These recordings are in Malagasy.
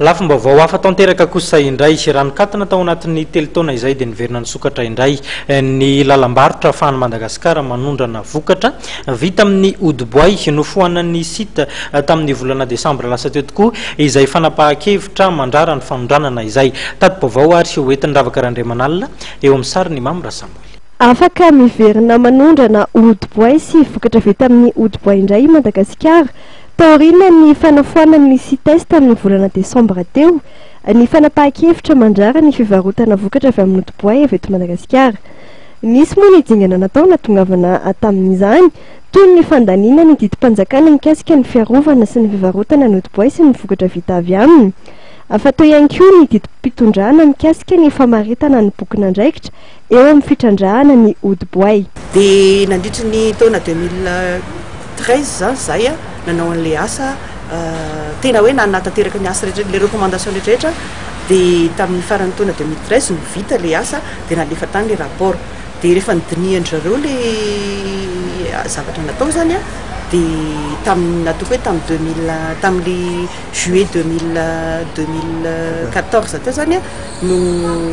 Lafim-baovao hafa tanteraka kosa indray, raha nikatona tao anatin'ny 3 taona izay dia niverina nisokatra indray ny lalam-barotra ahafahan'i Madagasikara manondrana vokatra vita amin'ny hodi-boay. Nofoanan'ny CITES tamin'ny volana desambra lasa teo tokoa izay fanapahan-kevitra mandrara ny fanondranana izay. Tati-baovao ary hoentin'ny Ravaka Randriamanalina eo amin'ny sarin'i Mamy Rasamoely. Afaka miverina manondrana hodi-boay sy vokatra vita amin'ny hodi-boay indray i Madagasikara taorian'ny fanafoanan'ny CITES tamin'ny volana desambra teo ny fanapahan-kevitra mandrara ny fivarotana vokatra avy amin'ny hodi-boay avy eto Madagasikara. Nisy moa ny dingana natao nahatongavana tamin'izany, toy ny fandaniana ny didim-panjakana mikasika ny fiarovana sy ny fivarotana ny hodi-boay sy ny vokatra vita avy aminy, fa teo ihany koa ny didim-pitondrana mikasika ny famaritana ny bokin'andraikitra eo amin'ny fitrandrahana ny hodi-boay. Dia nandritry ny taona 2013 izany izahay nanao an'ilay asa, tena hoe nanatanteraka ny asa rehetra, ilay recommandation rehetra rehetra, dia tamin'ny faran'ny taona 2013 no vita ilay asa, dia nalefa tany ilay rapport. Dia rehefa nodinihan-dry zareo ilay zavatra natao izany an, dia tamin'ny nataoko hoe tamin'ny 2000, tamin'ilay juillet 2014 teo izany an, no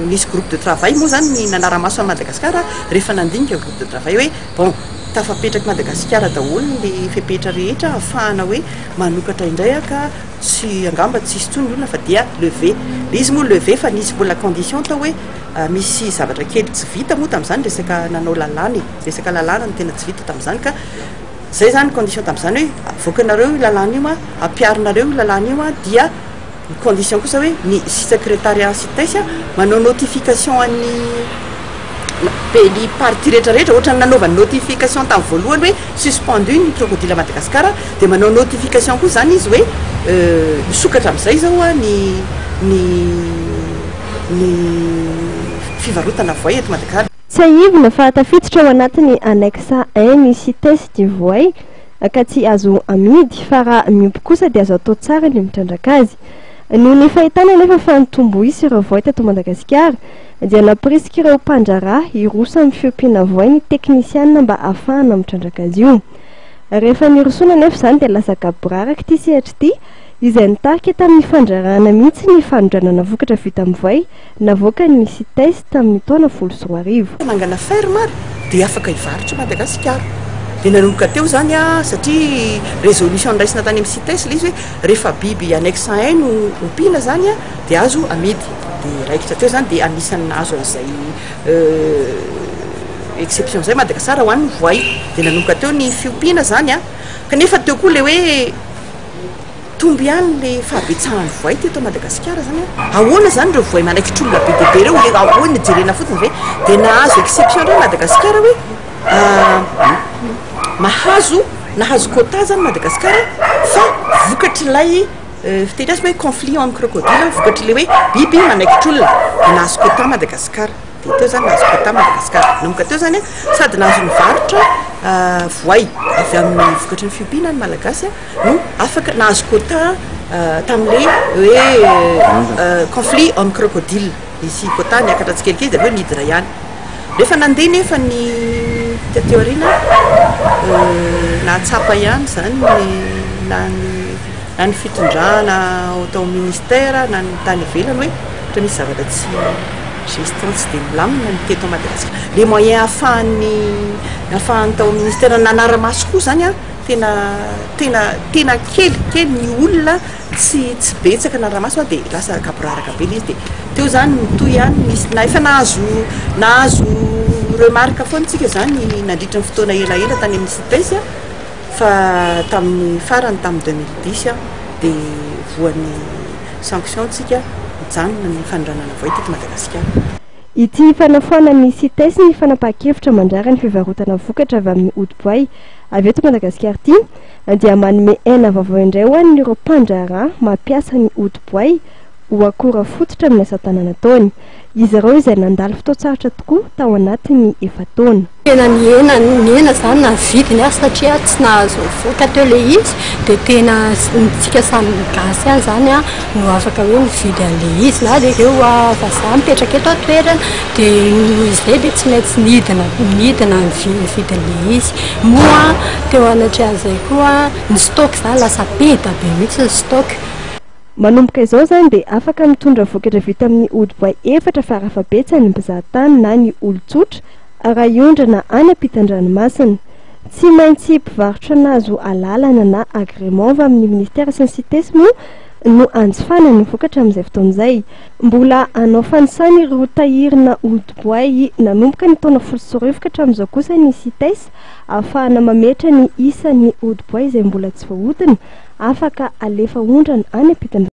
nisy groupe de travail moa izany ny nanara-maso an'i Madagasikara rehefa nandinika groupe de travail hoe bon tafapetrak'i Madagasikara daholo ny fepetra rehetra ahafahana hoe manokatra indray aho ka tsy angamba tsy hisy intsony ny olona fa dia lever ilay izy moa lever fa nisy mbola condition tao hoe misy zavatra kely tsy vita moa tamin'izany resaka nanao lalàna e, resaka lalàna no tena tsy vita tamin'izany ka izay izany condition tamin'izany hoe avoakanareo io lalàna io an, ampiharinareo io lalàna io an dia Ny condition kosa hoe ny secretariat CITES manao notification an'ny ny partie rehetra rehetra ohatran'ny nanaovany notification tamin'ny voalohany hoe suspendu ny crocodile à Madagascar dia manao notification koa izany izy hoe misokatra amin'izay izao ny ny ny fivarotana voay eto Madagascar. Tsiahivina fa tafiditra ao anatin'ny annexe un ny CITES du voay ka tsy azo amidy fa raha miompy kosa dia azo atao tsara ny mitrandraka azy. Noho ny fahitana anefa fa nitombo isa ireo voay teto Madagasikara dia nampirisika ireo mpandraharaha hiroso amin'ny fiompiana voay ny teknisianina mba hahafahana mitrandraka azy io. Rehefa nirosoana anefa izany dia lasa gaboraraka ity sehatra ity izay nitarika tamin'ny fandrarahana mihitsy ny fanondranana vokatra vita amin'ny voay navoakan'ny CITES tamin'ny taona 2010. Nangana ferme ary dia afaka hivarotra i Madagasikara. Dia nanomboka teo izany an, satria résolution noraisina tany amin'ny CITES ilay izy hoe rehefa biby annexe un no ompiana izany an, dia azo amidy. Dia raikitra teo izany dia anisan'ny nahazo an'izay exception izay Madagasikara ho an'ny voay. Dia nanomboka teo ny fiompiana izany an, kanefa teo koa ilay hoe Mitombo ihany le fahabetsahan'ny voay teto Madagasikara zany an! Ahoana zany ireo voay manaikitr'olona be dia be ireo le ahoana jerena fotsiny ve? Dia nahazo exception indray Madagasikara hoe mahazo nahazo quota zany Madagasikara fa vokatr'ilay fiteny azy hoe conflit homme crocodile vokatr'ilay hoe biby manaikitr'olona dia nahazo quota Madagasikara. Dia teo zany nahazo quota Madagasikara. Nanomboka teo zany an, sady nahazo nivarotra voay avy amin'ny vokatry ny fiompiana ny Malagasy an, no afaka nahazo quota tamin'ilay hoe conflit homme crocodile, nisy quota niakatra tsikelikely dia avy eo nidina ihany. Rehefa nandeha nefa ny taty aoriana nahatsapa ihany izany ny na ny na ny fitondrana ao tao amin'ny ministère na ny tany ivelany hoe ohatra misy zavatra tsy gestion tsy dia milamina ny teto Madagasikara. Les moyens ahafahan'ny ahafahan'ny tao amin'ny ministère nanara-maso koa izany an, Tena tena tena kely kely ny olona tsy tsy betsaka nanara-maso dia lasa gaboraraka be ilay izy dia teo izany nitohy ihany nisy na efa nahazo nahazo remarque foana isika izany nandritra ny fotoana elaela tany amin'ny CITES fa tamin'ny farany tamin'ny 2010 dia voan'ny sanction tsika nijanona ny fanondranana voay teto Madagasikara. Ity fanafoanan'ny CITES ny fanapahan-kevitra mandrara ny fivarotana vokatra avy amin'ny hodi-boay avy eto Madagasikara ity dia manome aina vaovao indray ho an'ireo mpandraharaha mampiasa ny hodi-boay ho akora fototra amin'ny asa tanana ataony. Izy ireo izay nandalo fotoan-tsarotra tokoa tao anatin'ny efa-taona. Tena nihena, nihena izany na ny vidiny aza satria tsy nahazo nivoaka teo ilay izy dia tena tsika samy gasy ihany izany no afaka hoe mividy an'ilay izy na dia ireo vazaha mipetraka eto an-toerana dia noho izay dia tsy maintsy nidina, nidina ny vidin'ilay izy. Moa teo anatrehan'izay koa ny stock izany lasa be dia be mihitsy ny stock. Manomboka izao izany dia afaka mitondra vokatra vita amin'ny hodi-boay efatra farafahabetsany ny mpizahatany na ny olon-tsotra raha hiondrana any ampitan-dranomasina. Tsy maintsy mpivarotra nahazo alalana na agrément avy amin'ny minisitera sy ny CITES moa no hanjifana ny vokatra amin'izay fotoana izay. Mbola hanao fanisana ireo tahirina hodi-boay nanomboka ny taona 2010 ka hatramin'izao kosa ny CITES ahafahana mametra ny isan'ny hodi-boay izay mbola tsy voahodina afaka alefa ondrana any ampitan-dranomasina.